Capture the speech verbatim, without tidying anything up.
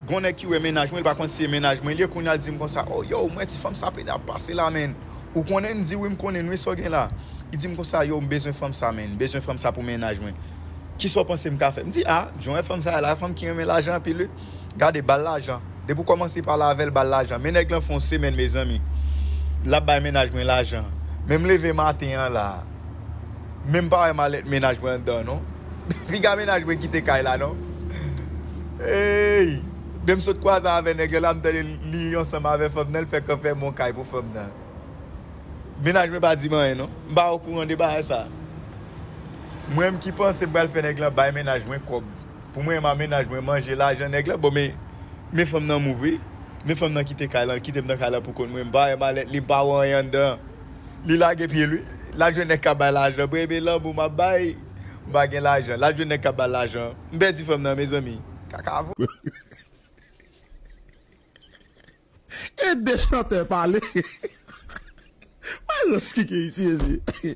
Gon nèg ki wè mennaj mwen, li pa konn si se mennaj mwen li ye, kounye a l di m konsa, "Oh, yo, m wè ti fanm sa pede ap pase la, menn. Ou konnen?" M di, "Wi, m konnen, wi, sa w gen la." Li di m konsa, "Yo, m bezwen fanm sa, menn. M bezwen fanm sa pou mennaj mwen. Kisa w panse m ka fè?" M di, "A, jan w wè fanm sa a la, fanm ki renmen lajan anpil, wi. Gade, ba l lajan. Depi w kòmanse pale avè l, ba l lajan." Men nèg lan fè yon semèn, mezanmi. L ap bay mennaj mwen lajan. Men m leve maten an la. Men m pa wè malèt mennaj mwen anndan, non. Piga mennaj mwen kite kay la, non. Ey! Men m sot kwaze avè nèg la, m tande li ansanm avè fanm nan, l fè kanfè mon kay pou fanm nan. Mennaj mwen pa di m anyen, non. M pa okouran de bagay sa. Mwen menm ki panse m pral fè nèg lan bay mennaj mwen kòb. Pou mwen, ma mennaj mwen manje lajan nèg lan. Bon, men, men fanm nan move. Men fanm nan kite kay lan, kite m nan kay lan pou kont mwen. M pa wè malèt li, m pa wè anyen anndan. Li lage pye l, wi. L al jwenn nèg k ap bay lajan. Premye lanmou m ap bay, m pa gen lajan. L al jwenn nèg k ap bay lajan. M pèdi fanm nan, mezanmi. Kaka vo. E de chantè pale. Mwen rans ki gen isi, mezi.